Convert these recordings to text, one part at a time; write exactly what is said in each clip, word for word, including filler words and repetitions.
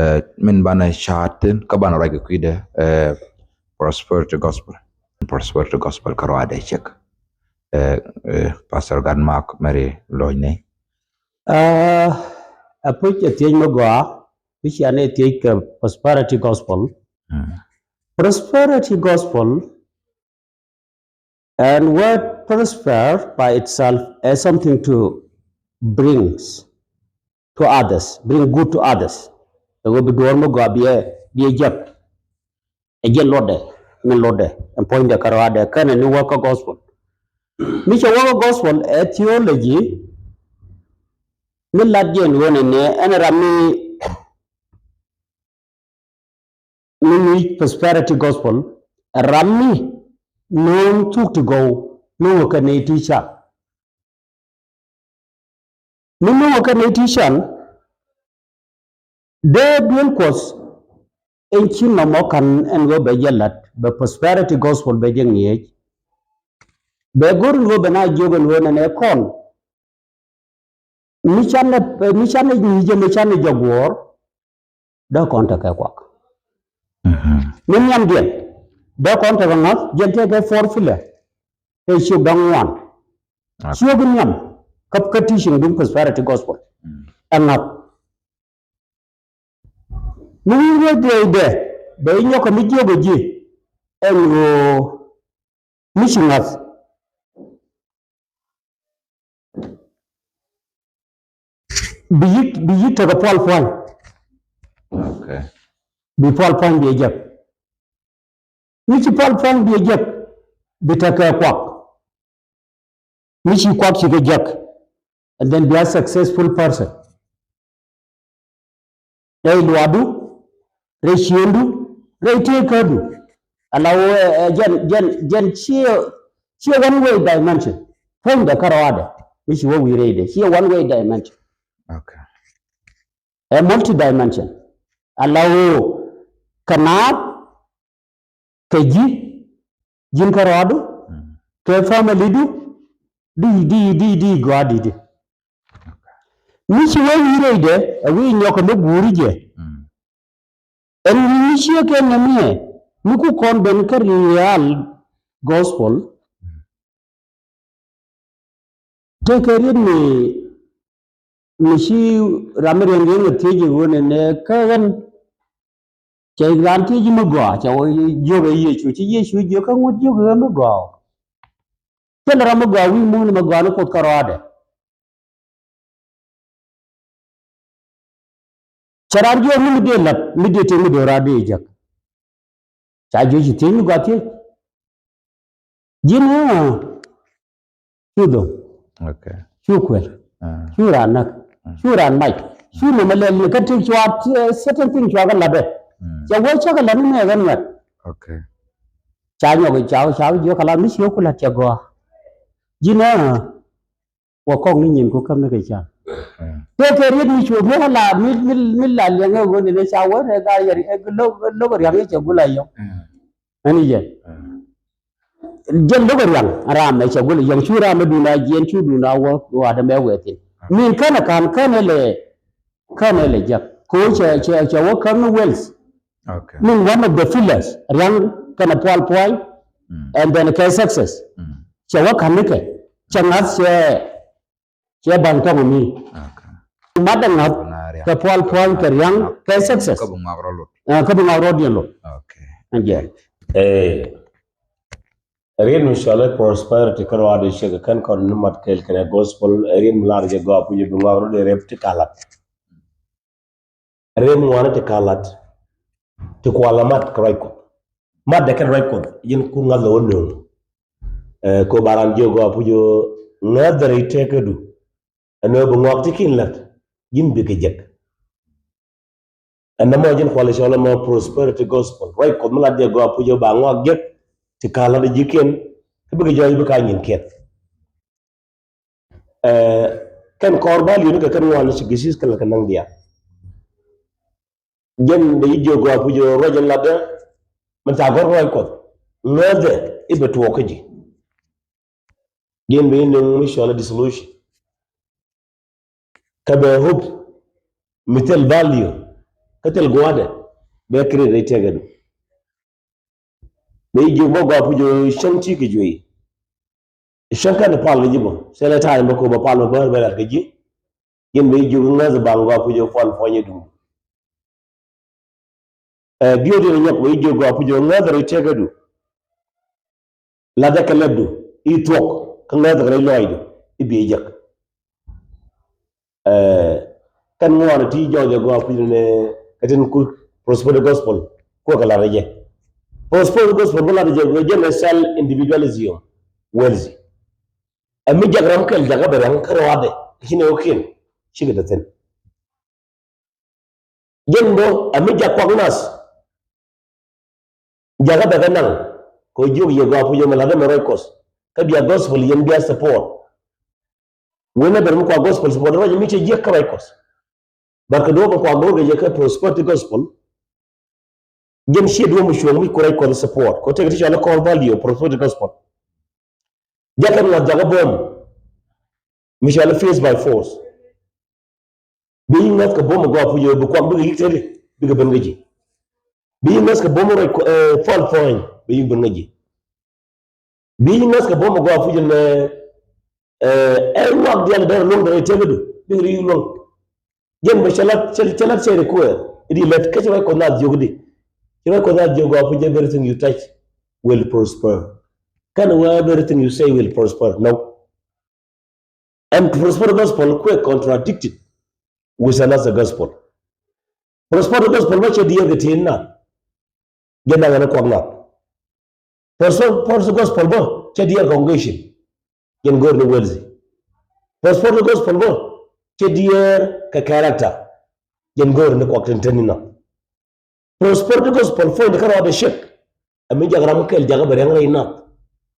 Ɛ, min banɛ ca̱a̱t thi̱n kä banɛ ruac kɛ kui̱dɛ, ɛ, prosperity gospel. Prosperity gospel kä ruaadɛ cek. Ɛ, ɛ, Pastor Gatmark Mary Lɔcnɛ. Ɛ, ɛ puc ɛ thiec mi gɔaa, mi cia ni thiec kɛ prosperity gospel. Mm. Prosperity gospel, and word prosper by itself is something to brings to others, bring good to others. Ɛ ɣöö bi duɔ̱ɔ̱r mi gɔaa biɛ, biɛ jek. Ɛ jɛn luɔtdɛ, min luɔtdɛ, ɛn puɔ̱nydɛ kä ruaadɛ, kɛnɛ ni wäkä gospel. Mi cɛ wäkä gospel ɛ theology, mi lat jɛn ɣöö nɛnɛ ɛn ram mi, mi nyuc prosperity gospel, ɛ ram mi nööŋ thuk ti gɔw, nööŋ ɛ kɛ nɛy ti can. Mi nööŋ ɛ kɛ nɛy ti can, dee duel Kuɔth in ci nɔmɔ ka̱n ɛn ɣöö bɛ jɛ la̱t, bɛ prosperity gospel bɛ jɛ ŋi̱eec. Bɛ go̱r in ɣöö bɛ na jiök in ɣöö nɛnɛ kɔn. Mi canɛ, mi canɛ nyi̱i̱cɛ, mi canɛ jɛ guɔ̱ɔ̱r, dee kɔn tekɛ kuak. Mhm. Mi nhiamdiɛn, dee kɔn tekɛ ŋa̱th, jɛn tekɛ four pillar. Tëë ciök da̱ŋ ŋuan. Okay. Ciök nhiam, käp kä teaching duŋ prosperity gospel. Mm. Ɛ ŋa̱th. Mi wi̱i̱ ruec dee, bɛ inyɔk kɛ mi jiök ɛ ji̱. Ɛn ɣöö mi ci ŋa̱th. Bi yi̱k, bi yi̱k tekɛ pual pua̱ny. Okay. Bi pual pua̱ny bi ɛ jek. Mi ci pual pua̱ny bi ɛ jek, bi tekɛ kuak. Mi ci kuak ci kɛ jek. And then be a successful person. Rɛy luaadu, rɛy ciëŋdu, rɛy tëëkädu. Ala wä, ɛ, jɛn, jɛn, jɛn ciɛ, ciɛ one way dimension. Puɔ̱nydɛ kä ruaadɛ. Mi ci wä wi̱i̱ rɛydɛ. Ciɛ one way dimension. Okay. Ɛ multi dimension. Ala wä kɛ naath, kɛ ji̱, ji̱n kä ruaadu, mm, kɛ family du, di, di, di, di gɔaa di di. Mi ci wä wi̱i̱ rɛydɛ, ɛ wi̱i̱ nyɔk kɛ mi guuri jɛ. Mm. Ɛn wi̱i̱ mi ciɛ kɛ nɛmɛ, mi ku kɔn ben kä real gospel. Mm. Tekɛ riet mi, mi ci ram mi riɛn riɛn kɛ thiec i̱ ɣöö nɛnɛ kä ɣän. Cɛ raan thiec i̱ mi gɔaa, cɛ wä jiök ɛ Yecu, ci Yecu jiök kä ŋut jiök ɛ ɣän mi gɔaa. Thilɛ ram mi gɔaa wi̱i̱ muɔ̱ɔ̱n mi gɔaa ni Kuoth kä ruaadɛ. Cɛ raan jiök ni mi dee la̱t, mi dee tëë mi dee raan dee jek. Ca jiök ci thiec mi gɔaa thiec. Ji̱n ɣöö cu dho̱ŋ. Okay. Cu kuël. Ah. Cu raan näk. Mm. Cu raan mac. Cu nɔmɔ lɛl ni kä ti cua, eh, certain thing cua kɛ la̱t ɛ. Mm. Cɛ wee cä kɛ la̱t ni mɛ kɛ nuɛt. Okay. Ca nyɔk ca, ca jiök kɛ la̱t mi ci ku la̱t cɛ gɔaa. Ji̱n ɣöö wä kɔk ni nyin ku käm ni kɛ can. Mm. Tëë kɛ riet mi cuɔth mi la, mi, mi, mi la liɛŋɛ ɣöö ni ca wä rɛ gaa yɛ ri, ɛ, lo̱k, lo̱k riaŋ i̱ cɛ gula yɔ̱ŋ. Mm. Ɛn i̱ jɛn. Mm. Jɛn lo̱k riaŋ ram ɛ cɛ gula yɔ̱ŋ cu ram ɛ dun a jiɛn cu dun a wä, wä a dämɛ wɛ thin. Mm. Min känɛ ka̱n känɛ lɛ, känɛ lɛ jɛk. Ko cɛ, cɛ, cɛ wä käm ni wealth. Okay. Min one of the pillars, riaŋ kɛnɛ pual pua̱ny, mm, and then kɛ success. Mm. Cɛ wä ka̱n ni kɛ, cɛ ŋa̱th cɛ, cɛ ba̱ny tɔŋ mi. Okay. Mat dɛ ŋa̱th kɛ pual pua̱ny kɛ riaŋ kɛ success. Kä bi ŋuak rɔ lot. Ah, kä bi ŋuak rɔ diɛn lot. Okay. Ɛn jɛ. Eh, riet mi cɔal i̱ prosperity kä ruaadɛ ciek kɛn kɔn ni mat kɛɛl kɛnɛ gospel, eh, riet mi lar jɛ gɔaa puc bi ŋuak rɔ diɛn rep ti kalat. Rem ŋuani ti kalat ti kual a mat kɛ ruac Kuɔth. Mat dɛ kɛn ruac Kuɔth, yɛn kun ŋa̱th lɛ wä nööŋ. Eh, ko ba ran jiök gɔaa puc ɣöö ŋäth dɛ rɛy tëëkädu. Ɛn ɣöö bi ŋɔak ti kin la̱t, ji̱n bikɛ jek. Ɛn nɔmɔ ji̱n kual i̱ cɔl ɛmɔ prosperity gospel. Ruac Kuɔth mi lat jɛ gɔaa puc ɣöö ba ŋɔak jek ti kalat ji̱kiɛn, kä bikɛ jɔɔc bikɛ a nyinkiɛn. Eh, kɛn kɔr ba li̱w ni kɛ kɛn ŋuan ni ci gisi̱th kɛ lɛ kɛ naŋ diaal. Jɛn dee ji̱ jiök gɔaa puc ɣöö ruac in latdä min ca gɔ̱r ruac Kuɔth. Ŋäthɛ i̱ bɛ tuɔɔk kä ji̱. Ji̱n bi ni nöŋ mi cɔal i̱ disillusion. Kä bɛ hope mi thil value. Kä thil gua̱a̱dɛ bɛ kiri rɛy tëkädu. Bɛ ji̱ jiök bä gɔaa puc ɣöö cäŋ ti kɛ juey. Cäŋ kɛn pal kɛ ji̱ bä thilɛ ta̱a̱ in bä ko̱ bä pal bä bär bɛ lat kɛ ji̱. Ji̱n bɛ ji̱ jiök ŋäth baŋ gɔaa puc ɣöö puɔn puɔ̱ny i̱ duŋdu. Ɛ biööt in nyɔk bɛ ji̱ jiök gɔaa puc ɣöö ŋäth rɛy tëkädu. Latdɛ kɛ lɛpdu i̱ thuɔ̱k kä ŋäth kɛ rɛy lɔaacdu i̱ biey jek. Ɛ kɛn ŋuɔ̱ɔ̱n ti jɔɔc ɛ gɔaa puc nɛ kɛ tin ku prosperity gospel kuɛ kɛ lat ɛ jɛ. Prosperity gospel bä lat ɛ jɛ kɛ jɛ nɛ self individualism wealthy. Ɛ mi jak ram kɛl jak ɛ bɛ ram kä rɔadɛ ci nɛ wä kiɛn cikɛ te thin. Jɛn bä ɛ mi jak kuak nath. Jakä bɛ kɛ naŋ kɛ jiök yɛ gɔaa puc yɛ mɛ la̱t ɛmɛ ruac Kuɔth. Kä bia gospel yɛn bia support. Wen ɛ bɛr mi kua gospel support ruac mi cɛ jiäk kä ruac Kuɔth. Bɛr kɛ duɔ̱ɔ̱p mi kua go̱o̱r kɛ jɛ kä prosperity gospel. Jɛn ciɛ duɔ̱ɔ̱p mi cuɔ̱ɔ̱ŋ mi ku ruac Kuɔth support kɛ tëk ti cɔal ɛ core value prosperity gospel. Jakä ŋa̱th jakä buɔ̱m mi cɔal ɛ faith by force. Bi ŋäth kɛ buɔ̱m ɛ gɔaa puc ɛ bi kuak bikɛ yi̱k tëëdi bikɛ ben kä ji̱. Bi ŋäth kɛ buɔ̱m ɛ ruac Kuɔth, ɛ, puɔl puɔ̱ny bi yi̱k ben kä ji̱. Bi ŋäth kɛ buɔ̱m ɛ gɔaa puc ɛ nɛ, ɛ, ɛ ruak diaal dee luäŋ dee tëëkädu bikɛ ri luäŋ. Jɛn bɛ cɛ lat cɛ lat cɛ ri kuɛɛr i̱ di lät kä ci ruac Kuɔth naath jiök i̱ di. Ci ruac Kuɔth naath jiök gɔaa puc ɛ everything you touch will prosper. Kɛn wee everything you say will prosper. No. And prosperity gospel kuɛ contradicted with another gospel. Prosperity gospel bä cɛ diɛɛr kɛ tin nath. Jɛ daŋ ɛn kuak nath. Prosperity gospel bä cɛ diɛɛr congregation. Jɛn go̱o̱r ni wealthy. Prosperity gospel bä cɛ diɛɛr kɛ character. Jɛn go̱o̱r ni kuak tin tin ni nath. Prosperity gospel puɔ̱nydɛ kä rɔɔdɛ ciek. Ɛ mi jak ram kɛl jakä bɛ riaŋ rɛy nath.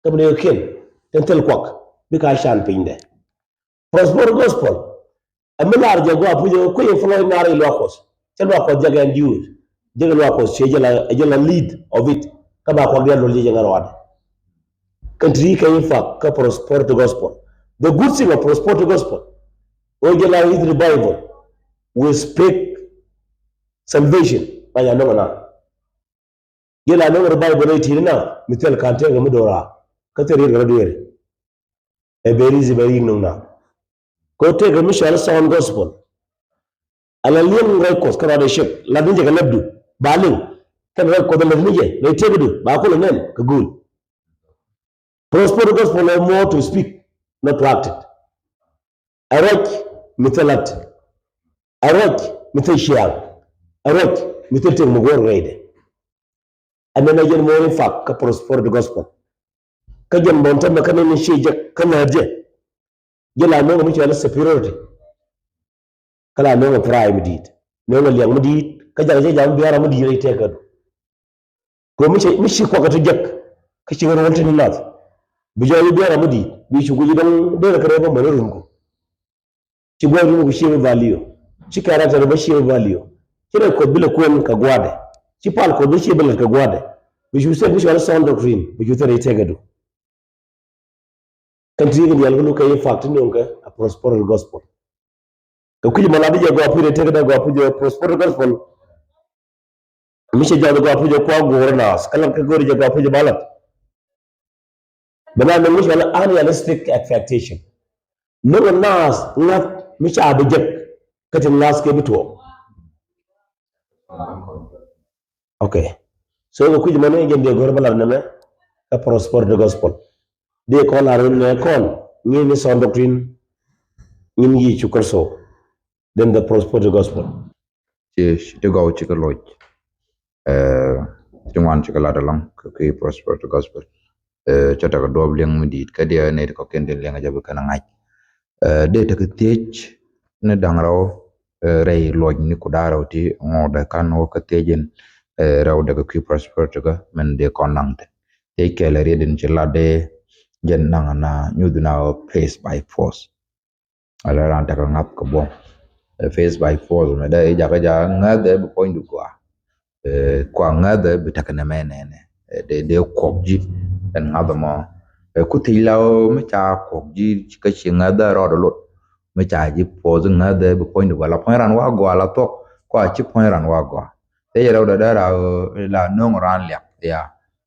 Kä bi ni kɛ kiɛn tin thil kuak bikɛ a can pinydɛ. Prosperity gospel ɛ mi lar jɛ gɔaa puc ɛ kui̱ influence naar i̱ luaak Kuɔth. Cɛ luaak Kuɔth jak ɛn diuur. Jek luaak Kuɔth ciɛ jɛ la, jɛ la lead of it. Kä ba kuak diaal luɔl jɛ jɛ ŋɛ rɔɔdɛ. Kɛn ti kɛ impact kä prosperity gospel. The good thing of prosperity gospel. Ɣöö jɛ la is revival. We speak salvation. Ba ya nɔŋ na. Jɛ la nɔŋ revival ɛ ti na mi thil kan tɛk mi dora. Kä thil riet kɛ rɔ dueeri. Ɛ beri zi beri noŋ na. Kɛ tëëkɛ mi cɔal sound gospel. Ala liɛŋ ruac Kuɔth kä rɔɔdɛ ciek. Lat ni jɛ kɛ lɛpdu ba liŋ. Kɛn ruac Kuɔth lɛp ni jɛ rɛy tëëkdu ba kulɛ nɛn kɛ guul. Prosperity gospel ɛ more to speak, not to act it. Ɛ ruac mi thil lat. Ɛ ruac mi thil ciaŋ. Ɛ ruac mi thil tëk mi guɔ̱r rɛydɛ. Ɛn nɛn ɛ jɛn more impact kä prosperity gospel. Kä jɛn bɔn tämɛ kä nɛn ci jɛ kä ŋäth jɛ. Jɛ la no̱o̱ŋ mi cɔal superiority. Kä la no̱o̱ŋ pride mi di̱i̱t. No̱o̱ŋ liɛŋ mi di̱i̱t. Kä jakä jɛ jam biara mi di̱i̱t rɛy tëëkädu. Kɛ mi ci, mi ci kuak kä ti jek. Kä ci ɣä ruɔl ti ni nath. Bi jɔɔc biara mi di̱i̱t. Bi ci guic dɔŋ dee rɛ kɛ rɛ bä män runku. Ci gua̱a̱th runku ci bi value. Ci character bä ci bi value. Ci rɛ Kuɔth bi lɛ kuɛn kɛ gua̱a̱dɛ. Ci pal Kuɔth bi ci bi lɛ kɛ gua̱a̱dɛ. Bi cu thil mi cɔal sound doctrine. Bi cu thil rɛy tëëkädu. Kɛn ti kɛ diaal kɛ luk kɛ impact ti nööŋ kɛ a prosperity gospel. Kɛ kui̱c mɔ la bi jɛ gɔaa puc rɛy tëëkädɛ gɔaa puc jɛ prosperity gospel. Mi cɛ jɔɔth gɔaa puc jɛ kua guur naath kä lat kɛ go̱o̱ri jɛ gɔaa puc jɛ ba lat. Bɛ na nöŋ mi cɔal unrealistic expectation. Nöŋ naath ŋa̱th mi ca bi jek kä ti ŋa̱th kɛ bi tuɔɔk. Okay. So kɛ kui̱c mɔ ni jɛn dee go̱r bä lar nɛmɛ kä prosperity gospel. Dee kɔn lar nɛ kɔn ŋi̱n ni sound doctrine ŋi̱n Yecu Kritho. Then the prosperity gospel. Ci, ci ti gɔw ci kɛ loc. Ɛ, ci ti ŋuan ci kɛ lat alɔŋ kɛ ki prosperity gospel. Ɛ, cɛ tekɛ duɔp liɛŋ mi di̱i̱t kä diɛ nɛy ti kɔkiɛn tin liɛŋ jɛ bi kɛn a ŋa̱c. Ɛ, dee tekɛ thiec ni da̱ŋ rɛw, ɛ, rɛy luɔc ni ku da̱ŋ rɛw ti ŋɔɔdɛ kan wä kä thiec in, ɛ, rɛw dee kɛ kui̱ prosperity kä min dee kɔn naŋ thin. Thiec kɛɛl ɛ riet in ci lat dee jɛn naŋ na nyuth na faith by force. Ala ran tekɛ ŋa̱th kɛ buɔ̱m. Ɛ, faith by force mɛ dee i̱ jakä ja ŋäthɛ bi puɔ̱nydu gɔaa. Ɛ, kua ŋäthɛ bi tekɛ nɛmɛ nɛnɛ. Ɛ, dee, dee kuɔk ji̱ ɛn ŋa̱th ɛmɔ. Ɛ, ku thiec la mi ca kuɔk ji̱ kä ci ŋäthɛ rɔɔdɛ lot. Mi ca ji̱ puɔth ŋäthɛ bi puɔ̱nydu gɔaa. La puɔ̱ny ran wa gɔaa la thuɔ̱k. kua ci puɔ̱ny ran wa gɔaa. Tëë jɛ rɛw dɛ dee ra ɣöö la no̱o̱ŋ ran liak ya.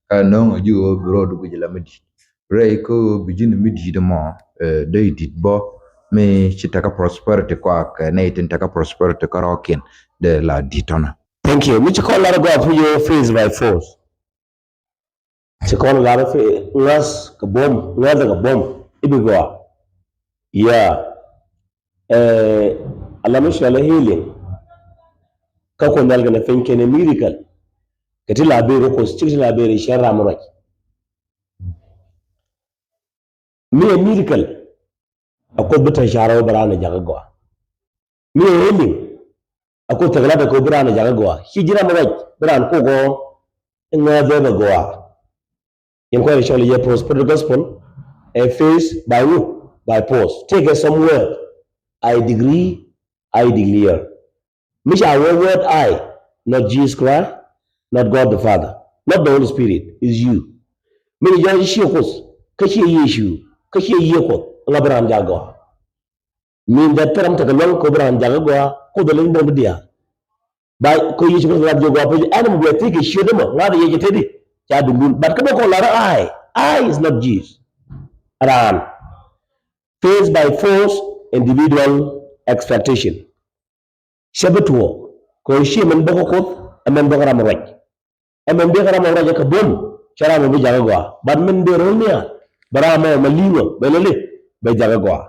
Kä no̱o̱ŋ ji̱ ɣöö bi ro̱o̱du guic la mi di̱i̱t. Rɛy kä ɣöö bi ji̱n mi di̱i̱t mɔ, eh, dee di̱t bä mi ci tekɛ prosperity kua kɛ nɛy tin tekɛ prosperity kärɔ̱kiɛn dee la di̱t tɔnä. Thank you. Mi ci kɔn lar gɔaa puc ɣöö face by force. Ci kɔn lar fi ŋa̱th kɛ buɔ̱m, ŋa̱th kɛ buɔ̱m i̱ bi gɔaa. Yeah. Eh, ala mi cɔal i̱ healing. Kä Kuoth Nhial kɛnɛ piny kɛnɛ miracle. Kɛ ti la ber Kuoth, cik ti la ber i̱ cɛ ram ruac. Mi ɛ miracle. A Kuoth bi te car ɔ bi raan ɛ jakä gɔaa. Mi ɛ healing. A Kuoth tekɛ lat ɛ kɛ ɔ bi raan ɛ jakä gɔaa. Ci ji̱ ram ruac bi raan kok ɔ iŋa dhɛ bɛ gɔaa. Yɛn kuay cɔl yɛ prosperity gospel. Ɛ face by who? By force. Take it somewhere. I decree, I declare. Mi ca wee word I, not Jesus Christ, not God the Father, not the Holy Spirit, is you. Mi ni jɔɔc ciɛ Kuoth, kä ciɛ Yecu, kä ciɛ Yiëë Kuɔth, ŋa bi raan jakä gɔaa. Min that thil ram tekɛ luäŋ kɛ bi raan jakä gɔaa, Kuoth ɛ leny buɔ̱m diaal. Ba kɛ Yecu Kritho lat jiök gɔaa puc, ɛn mi guɛ thiec kɛ ciöt ɛmɔ, ŋa̱th yɛ cɛ teti, ca duŋdun. But kä bä kɔn lar I, I is not Jesus. Raan. Face by force, individual expectation. Cɛ bi tuɔɔk kɛ ɣöö ciɛ min bä kä Kuoth, ɛ min bä kä ram ruac. Ɛ min bä kä ram ruac ɛ kɛ buɔ̱m, cɛ ram ɛ bi jakä gɔaa. But min dee ro̱l nhial bɛ ram ɛ mɛ li̱i̱ŋ ɔ bɛ lɛli bɛ jakä gɔaa.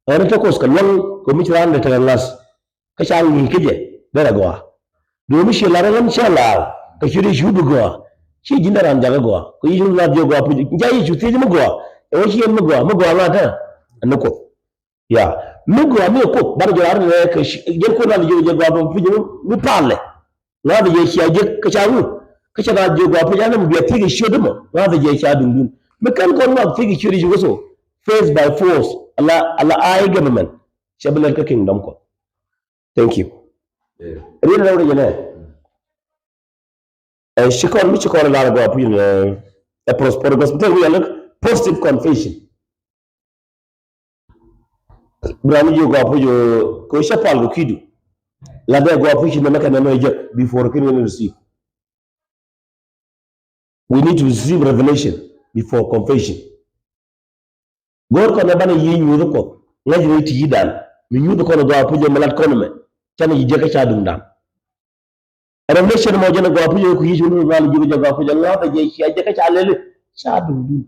Ɣän ɛ te Kuoth kɛ luäŋ kɛ mi ci raan dee tekɛ ŋa̱th. Kä ca ŋi̱i̱c kä jɛ derɛ gɔaa. Duɔ̱ɔ̱p mi ciɛ lar ɣän cä lar kɛ ciöt i̱ cu bi gɔaa. Ci ji̱n dee raan jakä gɔaa kɛ Yecu lar jiök gɔaa puc. Ca Yecu thiec mi gɔaa ɛ wä ci yɛn mi gɔaa, mi gɔaa ŋa̱th ɛ ni Kuoth. Ya mi gɔaa mi ɛ Kuoth banɛ jɔl a ri rɛɛ kɛ jɛn Kuoth lar jiök jɛ gɔaa puc mi palɛ. Ŋa̱th jɛ cia jek kä ca ŋu kä ca ŋa̱th jiök gɔaa puc an mi bia thiec kɛ ciöt mɔ ŋa̱th jɛ cia duŋdun. Mi kɛn kɔn ŋa̱th thiec kɛ ciöt i̱ ci wä so face by force ala ala I government. Cɛ bi lɛt kä kingdom Kuɔth. Thank you. Riet rɛw rɛ jɛ nɛ. Ɛ ci kɔn mi ci kɔn lar gɔaa puc nɛ ɛ prosperity gospel tɛk mi yɛl positive confession. Bi raan jiök gɔaa puc kɛ cä pal kɛ kui̱du. La dee gɔaa puc nɛ mɛ kɛ nɛ mɛ jek before kin wä receive. We need to receive revelation before confession. Go̱o̱r kɔn ɛ banɛ yiëë nyuuth Kuɔth ŋäc rɛy ti̱i̱dan mi nyuuth kɔn ɛ gɔaa puc ɛ mi lat kɔn ɛmɛ. Canɛ ji̱ jek kä ca duŋdan. Revelation mɔ jɛn ɛ gɔaa puc ɛ ku yiëë cuŋ ni ral ji̱ jɛ gɔaa puc ɛ ŋa̱th ɛ jɛ cia jek kä ca lɛli ca duŋdun.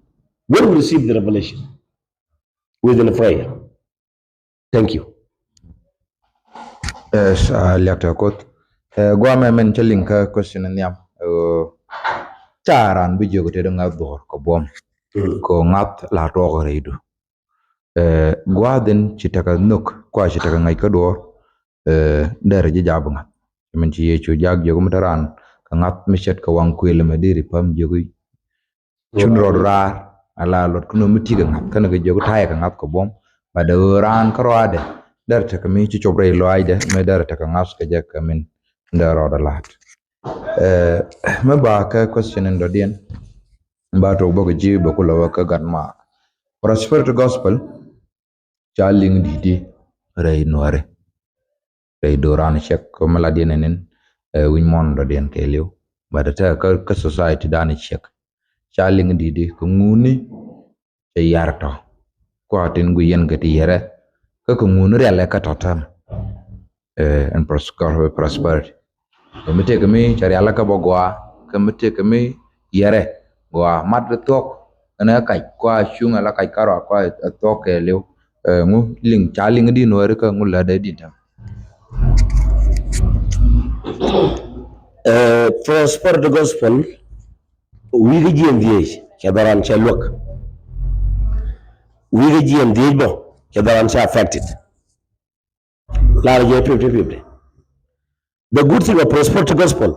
When we receive the revelation within a prayer. Thank you. Yes, a liak tɛ Kuoth. Ɛ guamɛ mɛn cä liŋ kä question nhiam. Ɛ ca ran bi jiök te di ŋa̱th dhuɔr kɛ buɔm. Kɛ ŋa̱th la tuɔk rɛydu. Ɛ gua̱a̱th in ci tekɛ nhök kua ci tekɛ ŋäc kä duɔr. Ɛ derɛ ji̱ jaak bi ŋa̱th. Min ci Yecu jaak jiök mi te ran kɛ ŋa̱th mi ce̱tkɛ waŋ kuël mɛ diri päm jiök i̱ cun rɔɔd raar ala luɔt kä nööm mi ti̱i̱ kɛ ŋa̱th kɛnɛ kɛ jiök ta̱yɛ kɛ ŋa̱th kɛ buɔ̱m. Bat dee ɣöö raan kä rɔaadɛ derɛ tekɛ mi ci cop rɛy lɔaacdɛ mi derɛ tekɛ ŋa̱th kɛ jɛ kɛ min dee rɔɔdɛ la̱a̱t. Ɛ mi ba kɛ question in dɔ̱diɛn ba tok bä kɛ ji̱ bɛ kulɛ wä kä gat maak. Prosperity gospel ca liŋ di̱t di rɛy nuäri. Rɛy do̱ran ciɛk kä mi la diɛn ɛn in ɛ wi̱ny muɔ̱n dɔ̱diɛn kɛɛliw. But ɛ tɛ kä kä society dan ciɛk ca liŋ di̱t di kɛ ŋuni cɛ yar tɔ. Kua tin gui yɛn kɛ ti yɛrɛ kä kɛ ŋuni rialɛ kä tɔ tɛm. Ɛ ɛn pros- prosperity. Ɛ mi tëëk mi cɛ rialɛ kä bä gɔaa kä mi tëëk mi yɛrɛ gɔaa mat bi thuɔ̱k. Ɛn ɛ kac kua cuŋ ala kac karɔa kua ɛ thuɔ̱k kɛɛliw. Ɛ ŋu liŋ ca liŋ di nuɔri kä ŋu lɛ dee di tɛm. Ɛ prosperity gospel wi̱i̱ kä jiɛn dhiec cɛ dhɔran cɛ luäk. Wi̱i̱ kä jiɛn dhiec bä cɛ dhɔran cɛ affected. Lar jɛ fifty fifty. The good thing of prosperity gospel.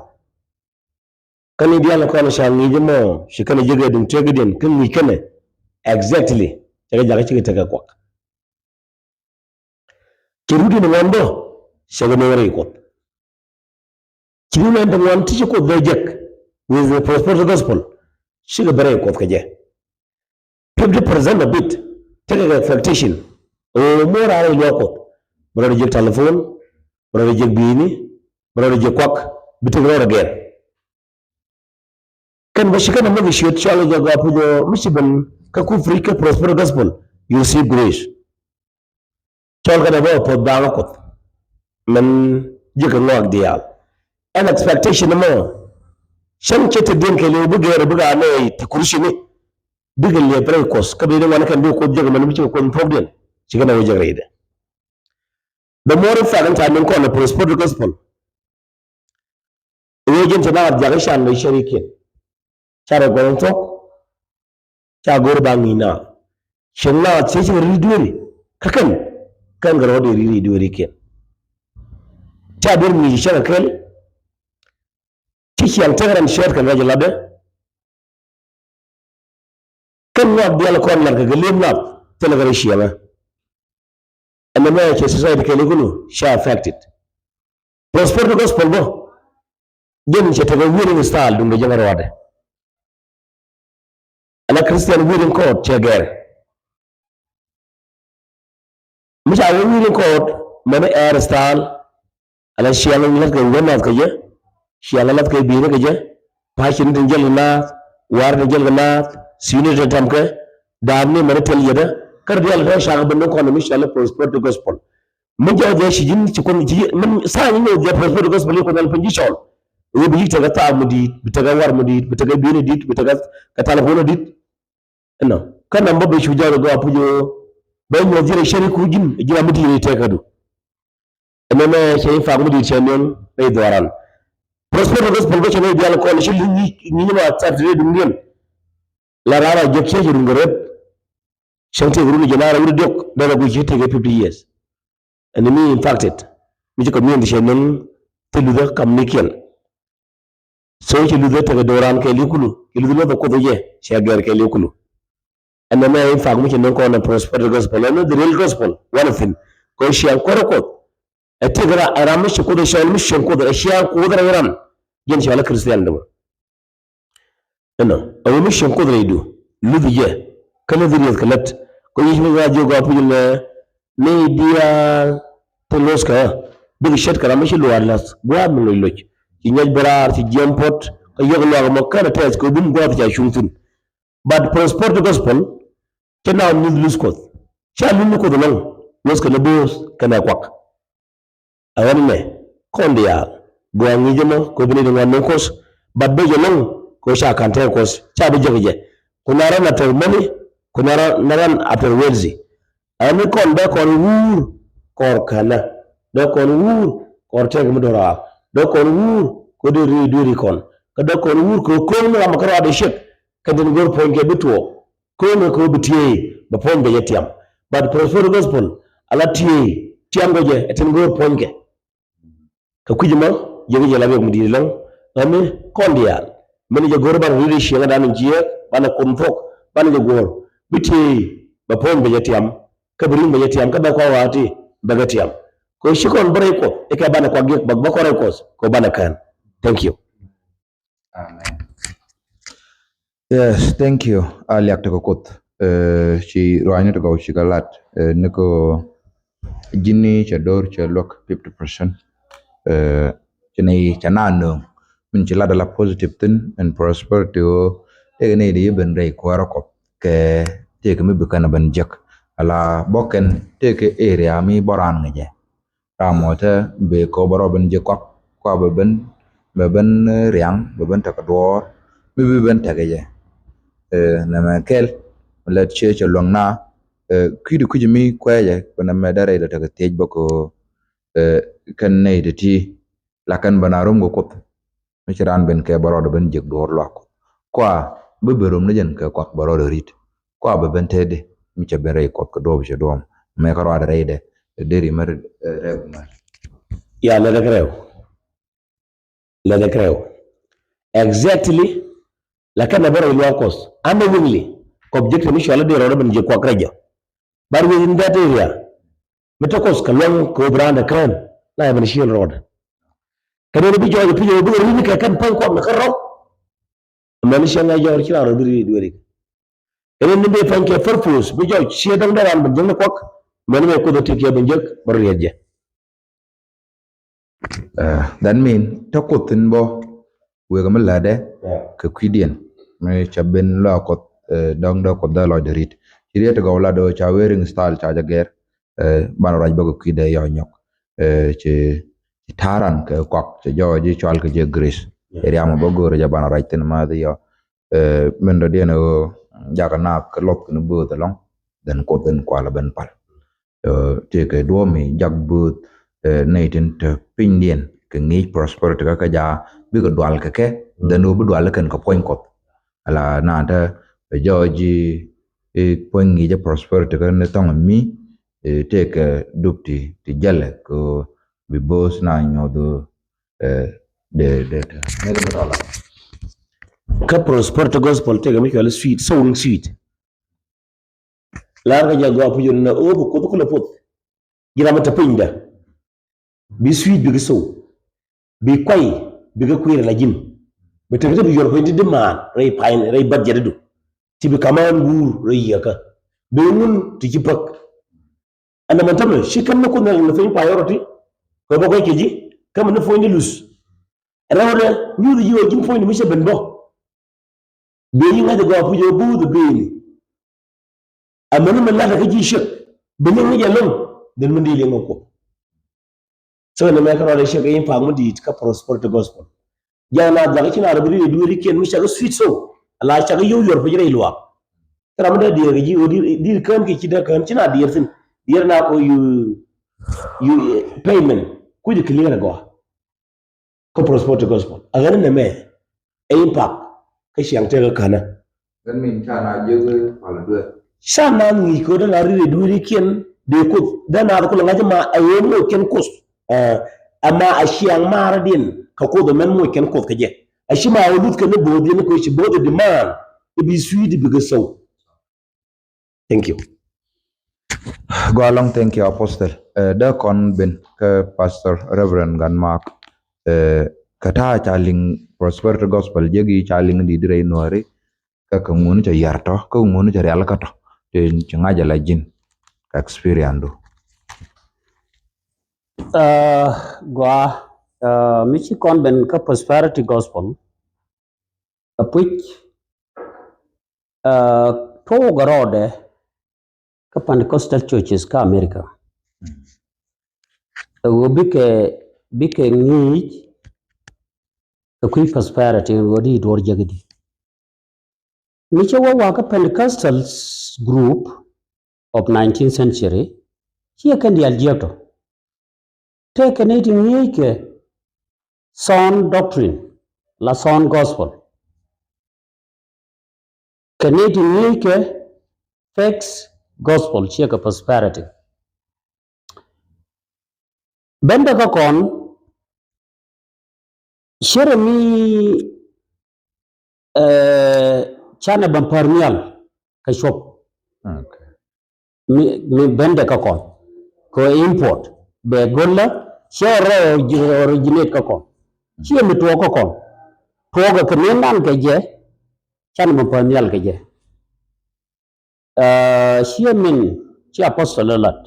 Kä ni diaal kɔn ca ŋi̱i̱c mɔ ci kɛn jek ɛ duŋ tëëkdiɛn kä ŋi̱i̱c kɛnɛ exactly cɛ kɛ jakä cikɛ tekɛ kuak. Ci rut in ŋuan bä cɛ kɛ nööŋ rɛy Kuɔth. Ci rut in te ŋuan ti ci Kuoth bɛ jek with the prosperity gospel cikɛ bɛ rɛy Kuɔth kɛ jɛ. Fifty percent of it tekɛ kɛ expectation. Ɣöö mo̱o̱r a rɛy luaak Kuɔth bɛ rɔ jek telephone, bɛ rɔ jek bi̱i̱ni, rɔɔdɛ ji̱ kuak bi tek rɔɔdɛ gɛr. Kɛn bä ci kɛn a mi kɛ ciöt cɔal jɛ gɔaa puc ɔ mi ci ben kä ku preach kä prosperity gospel, you receive grace. Cɔl kɛn a bä puɔth baaŋ a Kuoth min ji̱ kɛ ŋɔak diaal. Ɛn expectation mɔ cäŋ cɛ te diɛn kɛ liw bi gɛr bi gaa nɛy ti kurcini bikɛ liɛp rɛy Kuɔth kä bi ni ŋuan kɛn bi Kuoth jek mɛn bi ci kɛ Kuoth thuɔkdiɛn ci kɛn a wä jek rɛydɛ. The more in fact in ca niŋ kɔn a prosperity gospel. Ëë jɛn cɛ naath jakä can lɔ cɛ rikiɛn. Ca rɛ gɔl in thuɔ̱k ca go̱r ba ŋi̱i̱c naath. Cieŋ naath cɛ cɛ ri̱i̱t dueeri kä kɛn kɛn kɛ rɔɔdɛ ri̱i̱t dueerikiɛn. Ca duer ŋi̱i̱c cɛ kɛ kɛl. Ci ciaŋ tɛk rɛn cɛɛt kɛn rɛc latdɛ. Kɛn ŋɔak diaal kɔn lat kɛ kɛ li̱em nath thilɛ kɛ rɛy ciɛŋä. Ɛn ɛmɛ cɛ society kɛɛliw kulu ca affected. Prosperity gospel bä jɛn cɛ tekɛ wearing style duundɛ jɛn rɔɔdɛ. Ala Christian wearing code cɛ gɛr. Mi ca wä wearing code mɛni hair style. Ala ciaŋ lath kɛ wä nath kɛ jɛ. Ciaŋ lath kɛ bi̱i̱ni kɛ jɛ. Pa̱a̱c ni tin jäl kɛ naath. War ni jäl kɛ naath. Si̱i̱ni tin tɛm kɛ. Daap ni mɛni tɛl yɛtɛ. Kä ri diaal tɔ cakɛ ben ni kɔn mi cɔal prosperity gospel. Mi jɔɔk jɛ ci ji̱n ci kuɔn ci ji̱n min tha̱a̱ŋ ni jɛ prosperity gospel yi kuɔn al piny ji̱ cɔl. Ɣöö bi yi̱k tekɛ thaak mi di̱i̱t, bi tekɛ war mi di̱i̱t, bi tekɛ bi̱i̱ni di̱t, bi tekɛ kɛ talipon di̱t. Ɛnɔ kä nɔm bä bi cu jɔɔk jɛ gɔaa puc ɣöö bɛ nyuɔth ji̱n rɛy cäri ku ji̱n ji̱n ram mi di̱i̱t rɛy tɛkädu. Ɛnɔ mɛ cɛ in faak mi di̱i̱t cɛ niɔ̱ŋ rɛy dhɔran. Prosperity gospel bä cɛ nɛy diaal kɔn ci li̱ŋ ŋi̱i̱c ŋi̱i̱c ma accept rɛy duŋdiɛn. La raan a jiäk ciec run kɛ rep. Cäŋ tëëk run jɛ naar a wut diɔk dee rɛ guic ci tëëk fifty years. Ɛn mi impacted mi ci community cɛ niŋ thil luthä kam nikiɛn. So ci luthä tekɛ do̱ran kɛ likulu ci luthä luthä kuoth jɛ cɛ gɛr kɛ likulu. Ɛn ɛmɛ impact mi ci niŋ kɔn ɛ prosperity gospel ɛn the real gospel one thing. Kɛ ciaŋ kuɔrɛ kuoth ɛ tëëk ram mi ci kuoth ɛ cɔl mi cieŋ kuoth ɛ ciaŋ kuoth rɛy ram. Jɛn cɔl ɛ Christian dämä. Ɛnɔ a wä mi cieŋ kuoth rɛydu luth jɛ kä leth rieth kɛ lät. Kɛ yic mi ɣaa jiök a puc nɛ ni diaal ti lo̱thkɛ ɣä bikɛ ce̱tkɛ ram mi ci luaar la̱th gua̱a̱th mi loc loc. Ci nyɛc bɛ raar ci jiɛm puɔ̱t kä yɔk luaak ɛmɔ kɛn a tɛth kɛ wä bum gua̱a̱th ca cuŋ thi̱n. But prosperity gospel cɛ na luth luth kuɔth ca luth ni kuoth ɛlɔ̱ŋ. Lo̱thkɛ ni bööth kɛnɛ kuak. Ɛ ɣän mɛ kɔn diaal gɔaa ŋi̱i̱c ɛmɔ kɛ bi ni di ŋuan ni kuɔth. But ben jɛ lɔ̱ŋ kɛ ca ka̱n tɛk kuɔth ca bi jek jɛ. Ku na ran a tɛr mani ku na ran a tɛr wealthy. Ɛ ɣän ni kɔn bɛ kɔn wuur kɔr känä dee kɔn wuur kɔr tɛk mi do̱raar dee kɔn wuur kɛ dee ri dueeri kɔn kä dee kɔn wuur kɛ ko̱o̱ŋ mi ram kä ruaadɛ ciek. Kɛ tin go̱r puɔ̱ny kɛ bi tuɔɔk. Ko̱o̱ŋ kɛ ɣöö bi tiee bɛ puɔ̱ny bɛ jɛ tiam. But prosperity gospel ala tiee tiam kɛ jɛ ɛ tin go̱o̱r puɔ̱ny kɛ. Kɛ kui̱c mɔ jɛ kɛ jɛ la riɛk mi di̱i̱t ɛlɔ̱ŋ. Ɣän mi kɔn diaal min jɛ go̱o̱r banɛ ri̱t i̱ cieŋädan in jiääk banɛ kum thuɔ̱k banɛ jɛ go̱o̱r bi tiee bɛ puɔ̱ny bɛ jɛ tiam. Kä bi ri̱ŋ bɛ jɛ tiam kä bɛ kua̱r wa̱a̱ ti bɛ kɛ tiam. Kɛ ɣöö ci kɔn bä rɛy kuɔth i̱ kɛ banɛ kuak giɛk bä bä kɔn rɛy kuɔth kɛ ɣöö banɛ kään. Thank you. Amen. Yes, thank you. A liak tekɛ kuoth. Eh, ci ruanyni tekɛ ci kɛ lat. Eh, ni ko jini cɛ dor cɛ luak fifty percent. Eh, ci ni cɛ na nöŋ min ci lat ala positive thin in prosperity o. Tëëkɛ ni di ben rɛy kuäärä kɔp kɛ tëëkɛ mi bi kɛn ben jek ala bɔkɛn tëëkɛ area mi bɔran ŋɛ jɛ. Ram mɔ te bi kɔ bä rɔ ben ji̱ kɔk kua bɛ ben bɛ ben, eh, riaŋ bɛ ben tekɛ duɔɔr mi bi ben tekɛ jɛ. Eh, nɛmɛ kɛl lɛ ciɛ cɛ luäŋ na, eh, kui̱di kui̱ci mi kuɛɛcɛ kɛ nɛmɛ dee rɛy dee tekɛ thiec bä kɛ, eh, kɛn nɛy ti ti la kɛn bä na rom kɛ kuoth. Mi ci raan ben kɛ bä rɔɔdɛ ben jiɛk duɔ̱ɔ̱r luaak. Kua bi ben rom ni jɛn kɛ kuak bä rɔɔdɛ ri̱t. Kua bɛ ben tëëdi mi cɛ ben rɛy kuɔth kɛ duɔ̱ɔ̱p cɛ duɔ̱ɔ̱m mɛ kä ruaadɛ rɛydɛ. Deri mɛ rɛw mɛ. Ya lɛ dɛ kɛ rɛw. Lɛ dɛ kɛ rɛw. Exactly. La kɛn nɛ bä rɛy luaak kuɔth an nɛ wiŋli kɔp jek te mi cuali dee rɔɔdɛ ben jiɛk kuak rɛy jɛ. But within that area mi te kuɔth kɛ luaŋ kɛ wä bi raan dɛ kään la yɛ ben ciel rɔɔdɛ. Kɛ dee bi jɔɔc pi̱c ɛ wä bi kɛ ri̱t ni kɛ kɛn pa̱ny kuak ni kä rɔk. Mɛn cieŋ a jɔɔr ci raan rɔ bi riet dueeri. Ɛn ni bi pa̱ny kɛ purpose bi jɔɔc ciɛ däŋ dee raan ben jiäk ni kuak. Mɛn mɛ kuoth ɛ ti kiɛ ben jiäk bä riet jɛ. That mean te Kuoth in bä wek mi lätdɛ kɛ kui̱diɛn mi ca ben lɔa Kuɔth, dɔ̱ŋ dee Kuoth dee lɔcdɛ ri̱t. Ci riet ti gɔw lat ɣöö ca wearing style ca jɛ gɛr, banɛ ruac bä kɛ kui̱dɛ yɔ nyɔk. Ci, ci ta̱a̱ran kɛ kɔak cɛ jɔɔc ji̱ cual kɛ jɛ grace. Ɛ riam bä go̱o̱rɛ jɛ banɛ ruac thin math yɔ. Min dɔ̱diɛn ɣöö jakä naath kɛ luɔth kɛn bööth ɛlɔ̱ŋ, then Kuoth in kual ɛ ben pal. Tëëkɛ duɔ̱ɔ̱p mi jak bööth nɛy tin te pinydiɛn kɛ ŋi̱i̱c prosperity kä kɛ ja̱a̱ bikɛ dual kɛ kɛ, then ɣöö bi dual kɛn kɛ puɔ̱ny Kuɔth. Ala naan te jɔɔc ji̱ puɔ̱ny ŋi̱i̱c ɛ prosperity kä ni thɔŋ mi tëëkɛ dup ti, ti jälɛ kɛ ɣöö bi bööth na nyuɔth ɣöö dee, dee te ŋäth mi tɔla. Kä prosperity gospel tëëkɛ mi cuali sweet, sowing seed. Lar kɛ jɛ gɔaa puc ɣöö nɛ ɣöö bi Kuoth kulɛ puɔth. Ji̱ ram mi te pinydä bi sweet, bikɛ sow, bi kuay, bikɛ kui̱r ala ji̱n. Bi tekɛ ti bi yuɔr piny ti di maan rɛy piny, rɛy budget du. Ti bi kaman guur rɛy yiëkä. Bi ŋun ti ci päk. Ɛn nɛmɛ tämɛ ci kɛn ni Kuoth ni piny priority. Kɛ bä kuay kɛ ji̱ kä mi ni puɔ̱ny di luth. Rɛwdɛ nyuuth ji̱ ɣöö ji̱n puɔ̱ny di mi cɛ ben bä. Bee nyi ŋa̱c ɛ gɔaa puc ɛ buuth ɛ beni. Amäni mi la̱t ɛ kä ji̱ ciek bi liŋ ni jɛ lo̱ŋ, dhil mi di liŋ ɛ Kuoth. So nɛmɛ kärɔɔdɛ ciek ɛ impact mi di̱i̱t kä prosperity gospel. Ja̱ na dhak ci na rɔ bi ri dueerikiɛn mi cak sweet sow, ala cak yio̱w yuɔr pec rɛy luaak. Kä ram mi dee diɛɛr kɛ ji̱ ɣöö di̱t kään kiɛ ci dee kään ci na diɛɛr thi̱n. Diɛɛr na kɔ yu, yu payment kuc clear ɛ gɔaa. Kä prosperity gospel a ɣän nɛmɛ ɛ impact kä ciaŋ tëkä känä. That mean ca na jiök pal duer. Ca na ŋi̱i̱c ko̱dä la ri rɛ dueerikiɛn dee Kuoth dee naath kulɛ ŋa̱c ma ɛ ɣöö moc kɛn Kuoth. Ama a ciaŋ maaradiɛn kɛ Kuoth ɛmɛn moc kɛn Kuoth kɛ jɛ. A ci ma ɣöö luth kɛn i̱ bo̱o̱th yɛn i̱ koci bo̱o̱th i̱ demand i̱ bi sweet i̱ bikɛ sow. Thank you. Gɔaa ɛlɔ̱ŋ, thank you Apostle. Dee kɔn ben kä Pastor Reverend Gan Mark. Kɛ ta̱a̱ ca liŋ prosperity gospel jek i̱ ca liŋ di̱t rɛy nuääri. Kä kɛ ŋun cɛ yar tɔ kä ŋun cɛ rial kä tɔ ti ci ŋa̱c ala ji̱n kɛ experience du. Gɔaa, mi ci kɔn ben kä prosperity gospel. Ɛ puc tuɔɔk ɛ rɔɔdɛ kä Pentecostal churches kä America. Ɛ ɣöö bikɛ, bikɛ ŋi̱i̱c kɛ kui̱ prosperity ɣöö di duɔ̱ɔ̱r jek di. Mi cɛ wä wakä Pentecostal group of nineteenth century ciɛ kɛn diaal jiäk tɔ. Tëëkɛ nɛy ti ŋi̱eeckɛ sound doctrine la sound gospel. Kɛ nɛy ti ŋi̱eeckɛ fake gospel ciɛ kɛ prosperity. Bendɛ kä kɔn cierɛ mi canɛ bä päär nhial kɛ cuɔp. Mi, mi bendɛ kä kɔn kɛ import bɛ go̱lä cɛ rɔ originate kä kɔn. Ciɛ mi tuɔɔk kä kɔn tuɔɔkɛ kɛ ni nan kɛ jɛ. Canɛ bä päär nhial kɛ jɛ. Ciɛ min ci apostol lat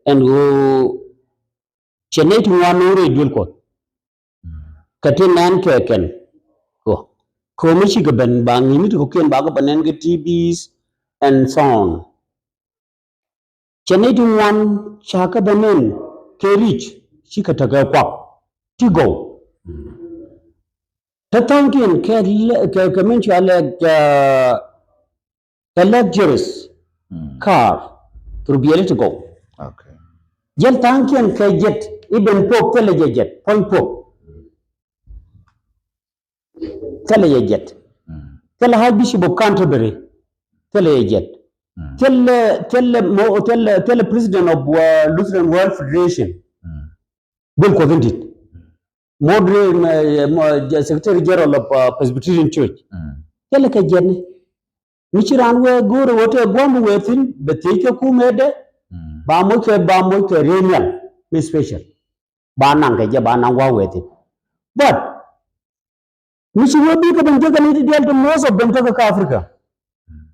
ɛn ɣöö cɛ nɛy ti ŋuan ni wä rɛy duel Kuɔth. Kɛ ti nɛn kɛ kɛn kɔ kɛ mi cikɛ ben ba ŋi̱ni ti kɔ̱kiɛn ba kɛ bä nɛn kɛ T Vs and so on. Cɛ nɛy ti ŋuan ca kɛ bä nɛn kɛ ric cikɛ tekɛ kuak ti gɔw. Te tha̱a̱ŋkiɛn kɛ, kɛ, kɛ min cua lɛ kɛ luxurious car through biɛli ti gɔw. Jɛl tha̱a̱ŋkiɛn kɛ jet, even Pope thilɛ jɛ jet, puɔ̱ny Pope thilɛ jɛ jet. Thilɛ Archbishop of Canterbury thilɛ jɛ jet. Thilɛ, thilɛ mo, thilɛ, thilɛ president of Lutheran World Federation. Duel Kuɔth in di̱t. Moderator, Secretary General of Presbyterian Church. Thilɛ kɛ jɛtni. Mi ci raan wee go̱o̱rɛ wee tëë gua̱a̱m wee thi̱n bɛ thiec kɛ kumɛdɛ. Ba moc kɛ, ba moc kɛ riey nhial mi special. Ba naŋ kɛ jɛ, ba naŋ gua̱a̱m wee thi̱n. But mi ci wee bikɛ ben jek kɛ ni ti diaal ti most of them tekɛ kä Africa.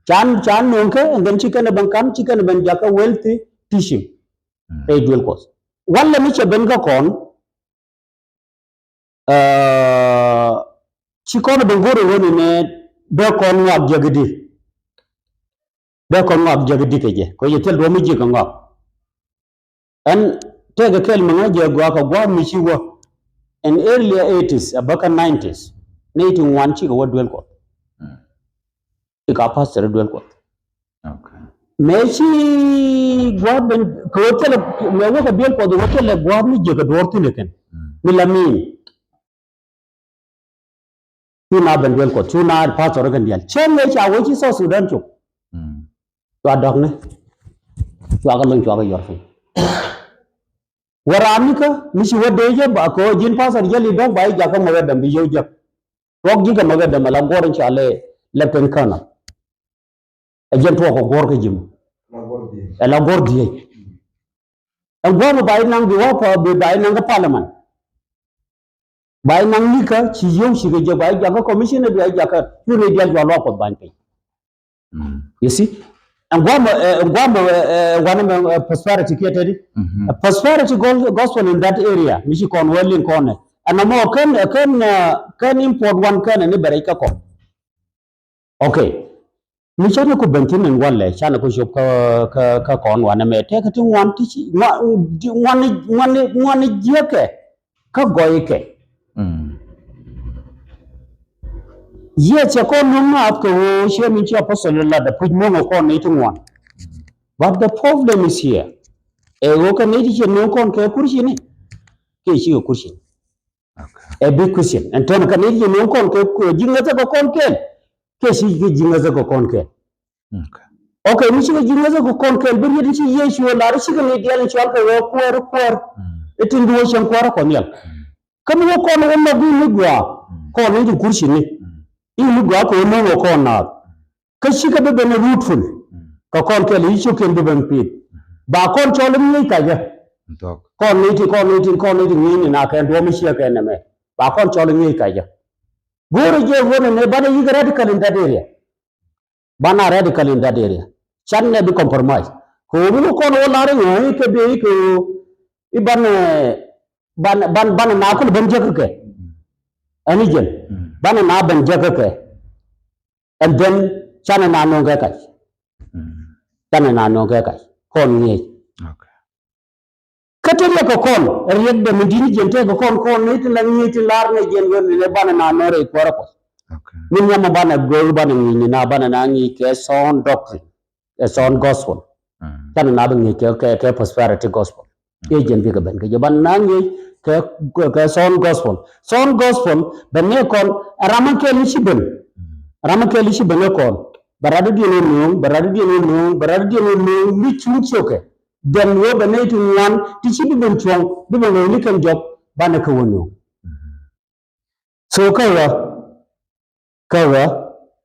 Can, can no̱o̱ŋ kɛ and then ci kɛn ɛ ben kam, ci kɛn ɛ ben jakä wealthy teaching. Rɛy duel Kuɔth walɛ mi cɛ ben kä kɔn. Ci kɔn ben go̱r i̱ wen inɛ dee kɔn ŋɔak jiäk i̱di. Dee kɔn ŋɔak jiäk i̱di kɛ jɛ kɛ jɛ thil duɔ̱m mi jiäk kɛ ŋɔak. Ɛn tɛkɛ kɛl mi ŋa̱c jɛ gɔaa kɛ gua̱a̱th mi ci wä. Ɛn early eighties a bäkä nineties ni ti ŋuan cikɛ wä duel Kuɔth. Ci ka pastor duel Kuɔth. Mëë ci gua̱a̱th ben kɛ wä thilɛ mëë wä kɛ duel Kuɔth wä thilɛ gua̱a̱th mi jiäk kɛ duɔ̱ɔ̱r thi̱n ɛ kɛn mi la mi̱i̱n. Cu na ben duel Kuɔth cu na pastor kɛn diaal cä ŋiɛ ca wee ci South Sudan cop. Cua dɔ̱kni cua kɛ lo̱ny cua kɛ yuɔr piny. Wä raan nikä mi ci wä dee jɛ ba kɛ wä ji̱n pastor jɛ li dɔ̱k ba i̱ jakä mɛ wä däm bi yio̱w jek. Tuɔk ji̱ kɛ mɛ wä däm ala guɔr in ca lɛ lɛ pen känä. Ɛ jɛn tuɔk kɛ guɔr kɛ ji̱ mɛ ɛ la guɔr dhieec. Ɛn guɔ̱ɔ̱r bi ba inaŋ bi wä pa bi ba inaŋ kä parliament. Ba inaŋ nikä ci yio̱w ci kɛ jɛ ba ijakä commissioner bi ijakä cu ni dial jua luak Kuɔth bany piny. You see? Ɛn guɔ̱ɔ̱r mɛ ɛn guɔ̱ɔ̱r mɛ wanɛ mɛ prosperity kiɛ tɛdi. Prosperity gospel in that area mi ci kɔn wä liŋ kɔn ɛ ɛn amɔ kɛn kɛn kɛn import wan kɛn ni bɛ rɛc kä kɔn. Ok. Mi canɛ ku ben thi̱n in walɛ canɛ ku cop kä kä kä kɔn wanɛ mɛ tɛkɛ ti ŋuan ti ci ŋuan ŋuan ŋuan jiäkɛ kä gɔykɛ. Yiëë cɛ kɔn nuŋ naath kɛ ɣöö ciɛ min ci apostol lat dɛ puc muɔ̱ŋ kɔn ni ti ŋuan. But the problem is here. Ɛ ɣöö kɛ ni ti ciɛ nuŋ kɔn kɛ kurcini. Kiɛ cikɛ kurcini. Ɛ big question. Ɛn tɛn kä ni ji̱ nuŋ kɔn kɛ ji̱ ŋäthä kɛ kɔn kɛl. Kɛ ci kɛ ji̱ ŋäthä kɛ kɔn kɛl. Ok, mi cikɛ ji̱ ŋäthä kɛ kɔn kɛl bi riet ci Yecu lar cikɛ ni diɛl in cɔal kɛ wee kuäär kuäär. Itin duɔ̱ɔ̱c cɛn kuäär kɔn nhial. Kä mi wä kɔn wä nhɔk i̱ mi gɔaa kɔn ni ji̱ kurcini. I̱ mi gɔaa kɛ wä nuŋ wä kɔn naath. Kä cikɛ bi ben fruitful kɛ kɔn kɛl i̱ cio̱kiɛn bi ben pi̱i̱th. Ba kɔn cɔl i̱ ŋi̱i̱c kacä. Kɔn ni ti kɔn ni ti kɔn ni ti ŋi̱i̱c ni na kɛn duɔ̱m i̱ ciɛ kɛn nɛmɛ ba kɔn cɔl i̱ ŋi̱i̱c kacä. Go̱o̱rɛ jɛ ɣöö nɛnɛ banɛ yi̱k radical in that area. Banɛ radical in that area. Canɛ bi compromise kɛ ɣöö mi wä kɔn wä lar i̱ ŋa̱a̱c i̱ kɛ bi i̱ kɛ ɣöö i̱ banɛ banɛ banɛ na kul ben jäk kɛ. Ɛn i̱ jɛn banɛ na ben jäk kɛ. And then canɛ na nööŋ kɛ kac. Canɛ na nööŋ kɛ kac kɔn ŋi̱eec. Kä te riɛk kɛ kɔn riɛk dɛ mi di̱t ni jiɛn tɛk kɛ kɔn kɔn ni ti la ŋi̱eec ti lar ni jiɛn ɣöö ni banɛ na nööŋ rɛy kuäärä Kuɔth. Min nyamɛ banɛ go̱o̱r banɛ ŋi̱i̱c ni na banɛ na ŋi̱i̱c kɛ sound doctrine. Kɛ sound gospel. Canɛ na bi ŋi̱i̱c kɛ kɛ prosperity gospel. Kiɛ jiɛn bikɛ ben kɛ jɛ banɛ na ŋi̱i̱c kɛ kɛ sound gospel. Sound gospel bɛ ni kɔn ɛ ram mi kɛl i̱ ci ben. Ram mi kɛl i̱ ci ben ɛ kɔn bɛ rat i̱ diɛn ɛ nuɔ̱ɔ̱ŋ bɛ rat i̱ diɛn ɛ nuɔ̱ɔ̱ŋ bɛ rat i̱ diɛn ɛ nuɔ̱ɔ̱ŋ mi cuŋ ciökɛ. Then wee bɛ ni ti ŋuan ti ci bi ben cuɔ̱ŋ bi ben lo̱c ni kɛn jɔk banɛ kɛ wä nuɔ̱ɔ̱ŋ. So kä ɣä kä ɣä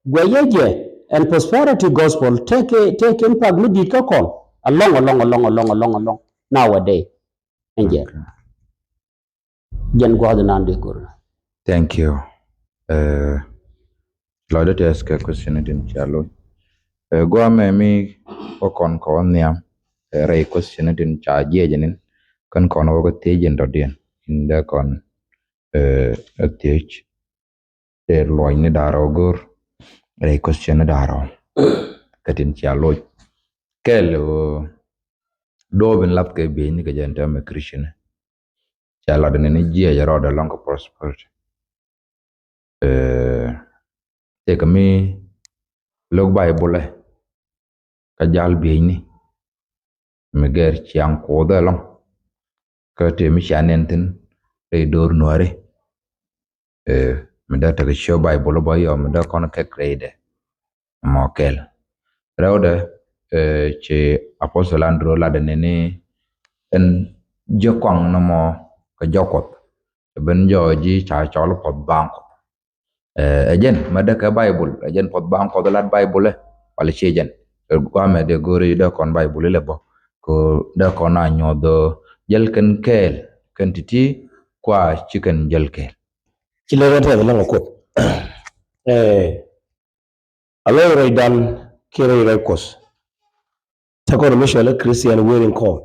guɛcä jɛ ɛn prosperity gospel tëë kɛ tëë kɛn pak mi di̱t kä kɔn alɔŋ alɔŋ alɔŋ alɔŋ alɔŋ alɔŋ nowadays. Ɛn jɛ jɛn gua̱a̱th inan dee go̱r. Thank you. Lɔcdä tɛth kɛ question tin ca loc. Gua̱a̱mɛ mi wä kɔn kɛ wä nhiam rɛy question tin ca jiɛc nin kän kɔn wä kä thiec in dɔ̱diɛn in dee kɔn a thiec. Tëë luɔcni da̱ŋ rɛw go̱r rɛy question ni da̱ŋ rɛw. Kä tin cia loc kɛl ɣöö duɔ̱ɔ̱p in lath kɛ bieyni kɛ jɛ in tɛmɛ Christian. Ca lat ni ni jiɛc rɔɔdɛ lɔŋ kɛ prosperity. Tëëkɛ mi lo̱k Baibulɛ kä jal bieyni mi gɛr ciaŋ Kuoth ɛlɔ̱ŋ. Kä tëë mi cia nɛn thi̱n rɛy do̱r nuääri. Mi dee tekɛ ciö Baibul bä yɔ mi dee kɔn kɛk rɛydɛ. Mɔ kɛl rɛwdɛ ci Apostle Andrew latdɛ ni ni ɛn jiäk kɔaŋ nɔmɔ kɛ jɔk Kuɔth. Ɛ ben jɔɔ ji̱ ca cɔl puɔth baaŋ Kuɔth. Ɛ jɛn mɛ dee kɛ Baibul ɛ jɛn puɔth baaŋ Kuɔth lat Baibulɛ wala ciɛ jɛn. Ɛ guamɛ dee go̱o̱ri dee kɔn Baibul ilɛ bä kɛ dee kɔn a nyuɔth jäl kɛn kɛɛl kɛn ti̱ti̱ kua ci kɛn jäl kɛɛl. Ci lɛ rɛn tɛth läŋ a Kuoth. Ɛ a lɔc rɛydan kiɛ rɛy rɛy Kuɔth. Te kɔn mi cɔl ɛ Christian wearing coat.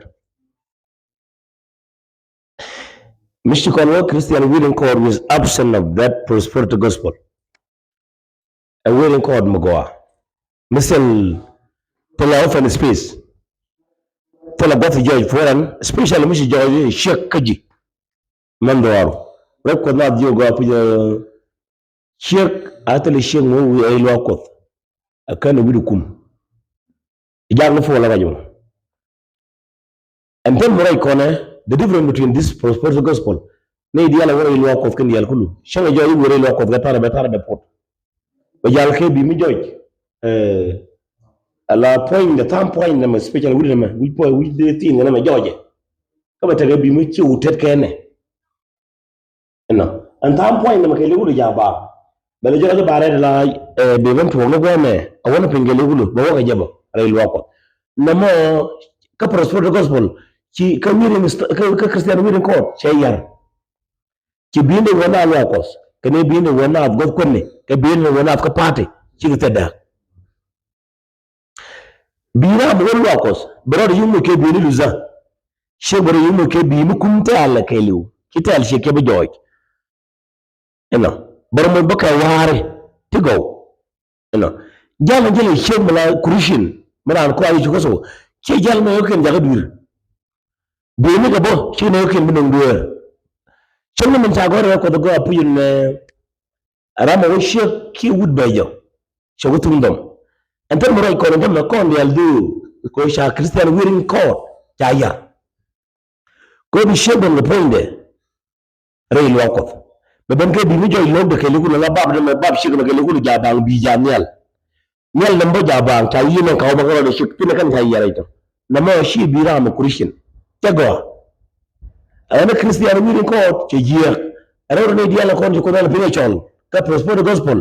Mi ci kɔn wä Christian Wirin Court was absent of that prosperity gospel. Ɛ Wirin Court mi gɔaa. Mi thil thilɛ open space. Thilɛ gua̱th judge foran, especially mi ci judge ciek kä ji̱. Mɛn dhuaaru. Rɛp Kuɔth Naath jiök gɔaa puc, ciek a thilɛ ciek mi wä wi̱i̱ rɛy luaak Kuɔth. Ɛ kɛn wi̱i̱ di kum. Jaak ni puɔl a ruac mɔ. Ɛn tɛn mi ruac kɔnɛ, the difference between this prosperity gospel, ni diaal a wä rɛy luaak Kuɔth kɛn diaal kulu. Cäŋ a jɔɔc i̱ wä rɛy luaak Kuɔth kɛ ta̱rɛ bɛ ta̱rɛ bɛ puɔt. Bɛ jal kɛ bi mi jɔɔc, eh, ala puɔ̱nydɛ, tha̱a̱ŋ puɔ̱nydɛ mɛ, special wi̱cdɛ mɛ, wi̱c puɔ̱ny, wi̱c dee thi̱n kɛ nɛ mɛ jɔɔcɛ. Kä bɛ tekɛ bi mi ciw tet kɛ nɛ. Inɔ. Ɛn tha̱a̱ŋ puɔ̱ny nɛmɛ kɛ li̱w wut ja̱ baaŋ. Bɛ lɛ jɔɔc ba rɛt la, eh, bɛ ben tuɔɔk ni gua̱a̱mɛ. A wä ni piny kɛ li̱w wut bɛ wä kɛ jɛ bä rɛy luaak Kuɔth. Nɛmɔ kä prosperity gospel ci kä Wirin st-, kä, kä Christian Wirin Court cɛ yar. Ci bi̱i̱n de wä naath luaak Kuɔth kɛ ni bi̱i̱n de wä naath gua̱th kuäni kɛ bi̱i̱n de wä naath kä party cikɛ thɛt dääk. Bi ram wä luaak Kuɔth bɛ rɔɔdɛ yum kɛ bi̱i̱ni luthä. Ciek bɛ rɔɔdɛ yum kɛ bi̱i̱ni kum tɛ̈ɛ̈l kɛ li̱w ci tɛ̈ɛ̈l ciek kɛ bi jɔɔc. Inɔ bɛ rɔ moc bä kɛ wa̱a̱ri ti gɔw. Inɔ jal in jälɛ ciek mi la Christian mi raan kɔaar Yecu Kritho. Ci jal mɛ ɣöö kɛn jakä dui̱r. Bi̱i̱ni kɛ bä ci nɛ ɣöö kɛn bi nöŋ dueer. Cäŋ ni min ca gɔ̱r rɛ Kuɔth gɔaa puc in, eh, ram a wä ciek kiɛ wut bɛ jɔ. Cɛ wä thuŋ dhɔm. Ɛn thil mi ruac kɔn in tämɛ kɔn diaal dhuu kɛ ca Christian Wirin Court ca yar. Kɛ bi ciek ben kɛ puɔ̱nydɛ rɛy luaak Kuɔth. Bɛ ben kɛ bi mi jɔc lo̱kdɛ kɛ li̱w kulu la bab dämɛ bab ciek mɛ kɛ li̱w kulu ja̱ baŋ bi ja̱ nhial. Nhial nɛm bä ja̱ baŋ ca yi̱n ɛn kaw bä kɛ rɔɔdɛ ciek thin ɛ kɛn ca yiɛr rɛy tɔ. Nɛmɔ ci bi ram ɛ Christian. Cɛ gɔaa. Ɛn ɛ Christian Wirin Court cɛ jiääk. Ɛ rɛw rɛ ni diaal ɛ kɔn ci Kuoth Nhial piny ɛ cɔl kä prosperity gospel.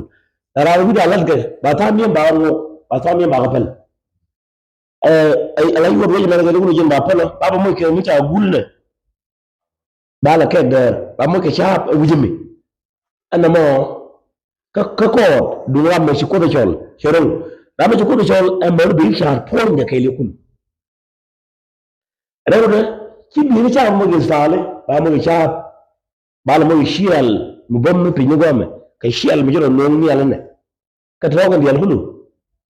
Ɛ ram wi̱cdɛ a la̱tkɛ ba tha̱a̱ŋ mi̱em ba ŋuɔk ba tha̱a̱ŋ mi̱em ba kɛ päl. Ɛ, ɛ, ɛ la yuɔt wec mɛn kɛ ni wun ji̱n ba pälä ba bä moc kɛ mi ca gul nɛ. Ba la kɛɛk dɛɛr ba moc kɛ ca̱a̱p ɛ wi̱cämi. Ɛn nɛmɔ kä, kä kɔɔt duŋ ram mɛ ci Kuoth ɛ cɔl cɛ ro̱ŋ. Ram mɛ ci Kuoth ɛ cɔl ɛ mɛn bi ca̱a̱r puɔ̱ny jɛ kɛɛliw kul. Rɛwdɛ ci bi̱i̱ni ca̱a̱p moc kɛ thali ba moc kɛ ca̱a̱p. Ba la moc kɛ ciɛɛl mi bäm mi piny ni gɔmɛ kɛ ciɛɛl mi ci rɔ no̱o̱ŋ nhial inɛ. Kä tɔ̱ɔ̱k in diaal kulu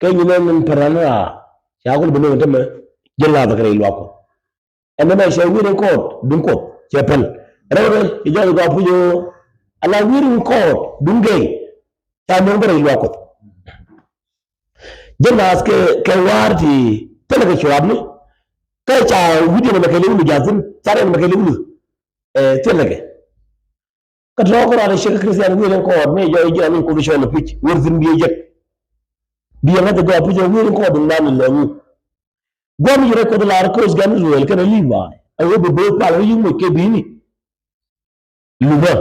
kɛ nyin ɛn in pɛrɛn raa ca kul bi no̱o̱ŋ in tämɛ ji̱n lath kɛ rɛy luaak Kuɔth. Ɛn nɛmɛ cɛ wi̱i̱ rin kɔɔt duŋ Kuɔth cɛ päl. Rɛwdɛ ci jɔɔc gɔaa puc ɣöö ala wi̱i̱ rin kɔɔt duŋ gɛy ca no̱o̱ŋ bä rɛy luaak Kuɔth. Ji̱n naath kɛ, kɛ wa̱a̱r ti thilɛ kɛ cuaapni. Kä ca wi̱cdiɛn ɛmɛ kɛ li̱w ni ja̱thin ca rɛn ɛmɛ kɛ li̱w ni, eh, thilɛ kɛ. Kä tɔ̱ kärɔa ti ciek Christian wi̱i̱ rin kɔɔt mi jɔɔc ji̱n ani Kuoth cɔl ɛ puc wër thi̱n biɛ jek. Biɛ ŋa̱th ɛ gɔaa puc ɛ wi̱i̱ rin kɔɔt duŋ naan ni lɔ̱ŋ. Gua̱n mi ci rɛy Kuɔth lar koc gan Israel kɛnɛ Levi a ɣöö bi bööth pal ri yi̱k moc kɛ bi̱i̱ni. Luthä.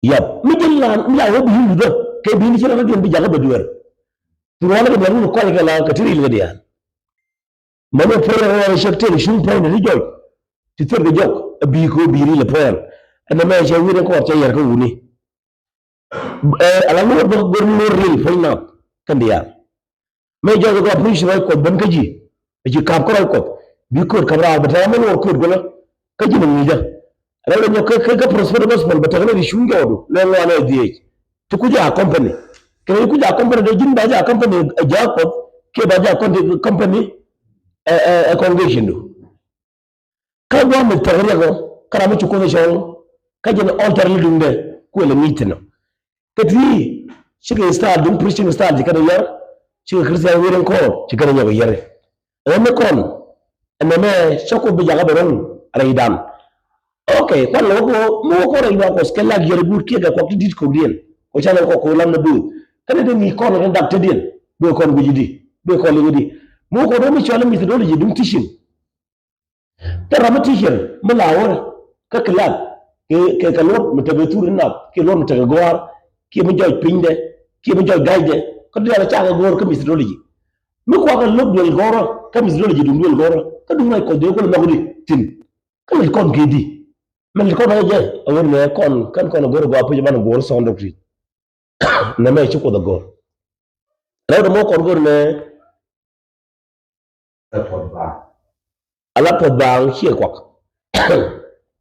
Yap mi ji̱n lan mi la wä bi luthä kɛ bi̱i̱ni ci rɛn rɔ̱diɛn bi jakä bɛ dueer. Ti ruɔ̱n kɛ diaal wun kɔl kɛ la kɛ ti ril kɛ diaal. Mɛn ɛ puɔ̱ny rɛw rɛw ciek tëël cuŋ puɔ̱ny ni ti jɔc ti thil kɛ jɔk ɛ bi̱i̱ kɛ ɣöö bi̱i̱ ril ɛ puɔ̱ny. Ɛn nɛmɛ cɛ wi̱i̱ rin kɔɔt cɛ yɛr kä wuni. Ɛ ala ŋuɔ̱t bä go̱r ni ŋuɔ̱t ril puɔ̱ny nath kɛn diaal. Mëë jɔɔc ɛ gɔaa puc ruac Kuɔth ben kä ji̱. Ɛ ci ka̱p kä ruac Kuɔth bi kööt ka̱p raar bɛ tɛ̈r amä luɔr kööt gölä. Kä ji̱n ɛ ŋi̱i̱cä rɛw lɛ nyɔk kä, kä, kä prosperity gospel bɛ tekɛ ni ri cuŋ jɔɔdu lɛ ŋuan ɛ dhiec. Ti kucä a company kɛ ri kucä a company dee ji̱n ba jɛ a company ɛ jaak Kuɔth kiɛ ba jɛ a company ɛ, ɛ, ɛ congregation du. Kä gua̱a̱th mi thɛk riɛk ɔ kä ram mi ci Kuoth ɛ cɔl kä jɛn altar li duŋdɛ kuël ɛ ŋi̱i̱c thi̱n ɔ. Kä ti cikɛ style duŋ preaching style ci kɛn ɛ yär cikɛ Christian wi̱i̱ rin kɔɔr ci kɛn ɛ nyɔk ɛ yär. Ɛ mi kɔn ɛn nɛmɛ cä Kuoth bi jakä bɛ ro̱ŋ rɛydan. Ok, kuan lɛ wä kɔ mi wä kɔ rɛy luaak Kuɔth kɛ lak yär guut kiɛ kɛ kuak ti di̱t kɔkdiɛn kɔ ca lɛ kɔ kɔ lam ni bööth. Kä ni dee ŋi̱i̱c kɔn kɛ dak tetdiɛn bööth kɔn guic di bööth kɔn liŋ di. Mi wä kɔ dee mi cɔal methodology duŋ teaching. Thil ram mi teacher mi la wä kä class kɛ, kɛ, kɛ luɔt mi tekɛ thur inath kiɛ luɔt mi tekɛ gɔ̱a̱r kiɛ mi jɔc pinydɛ kiɛ mi jɔc ga̱cdɛ kä diaal cakɛ go̱o̱r kä methodology. Mi kuakɛ lo̱k duel gɔ̱rä kä methodology duŋ duel gɔ̱rä kä duŋ rac Kuɔth dee kulɛ nhɔk di thi̱n. Kä lät kɔn kɛ di mɛ lät kɔn ɛ jɛ a ɣöö nɛ kɔn kɛn kɔn ɛ go̱r ɛ gɔaa puc ɛ banɛ go̱o̱r sound doctrine. Nɛmɛ ci Kuoth ɛ go̱r. Rɛwdɛ mɔ kɔn go̱r nɛ ala puɔth baaŋ ciɛ kuak.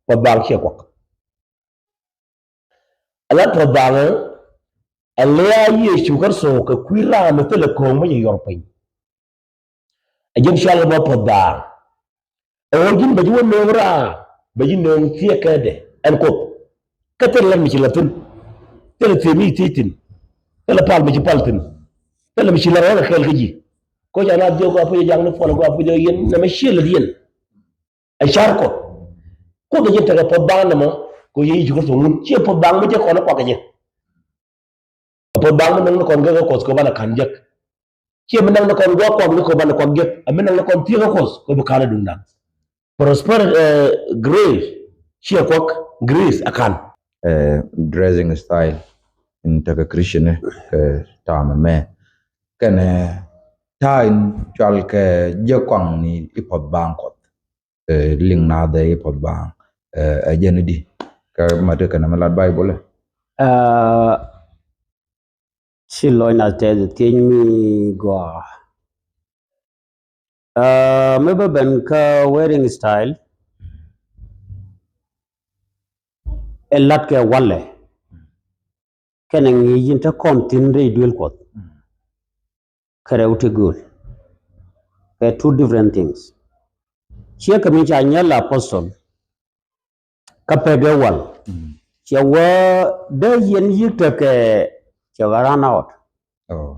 Puɔth baaŋ ciɛ kuak. Ala puɔth baaŋ ɛ lɛ a Yecu Kritho kɛ kui̱ ram mi thilɛ ko̱o̱ŋ mi ci yɔr piny. Ɛ jɛn cɔal kɛ bä puɔth baaŋ. Ɛ ɣöö ji̱n bɛ ji̱ wä nööŋ raar bɛ ji̱ nööŋ thiëëkädɛ ɛn Kuoth. Kä thilɛ lät mi ci la thi̱n, thilɛ thiëëk mi ci thiëëk thi̱n, thilɛ pal mi ci pal thi̱n, thilɛ mi ci la rɔ̱ kɛ kɛɛl kä ji̱. Koc an a dhiök gua̱a̱ puc ɛ jaŋ ni puɔl gua̱a̱ puc ɛ yɛn nɛmɛ cië lät yɛn. Ɛ car Kuɔth. Kuoth ɛ jɛn tekɛ puɔth baaŋ nɛmɔ kɛ Yecu Kritho ŋun ciɛ puɔth baaŋ mi jɛ kɔn ɛ kuak kɛ jɛ. Ɛ puɔth baaŋ mi näŋ ni kɔn gek ɛ Kuɔth kɛ banɛ ka̱n jek. Ciɛ mi näŋ ni kɔn gua̱a̱ kuak ni kɛ banɛ kuak jek. Ɛ mi näŋ ni kɔn thiek ɛ Kuɔth kɛ bi ka̱n ɛ duŋdan. Prosper, eh, grace ciɛ kuak, grace ɛ ka̱n. Eh, dressing style in tekɛ Christian kɛ ta̱a̱mɛ mɛ kɛnɛ ta̱a̱ in cɔal kɛ jɛ kɔaŋ ni i̱ puɔth baaŋ Kuɔth. Eh, liŋ naath ɛ i̱ puɔth baaŋ, eh, ɛ jɛn i̱di kɛ mat kɛnɛ mi lat Baibol ɛ. Ah, ci lɔc nath tɛth thiec mi gɔaa. Ah, mi bä ben kä wearing style ɛ lat kɛ walɛ kɛnɛ ŋi̱i̱c in te kɔn thi̱n rɛy duël Kuɔth kɛ rɛw ti gööl. Kɛ two different things. Ciɛ kɛ mi ca nyɛl apostle kä pek ɛ wal. Cɛ wä dee yɛn yi̱k tekɛ cɛ ɣä run out. Oh.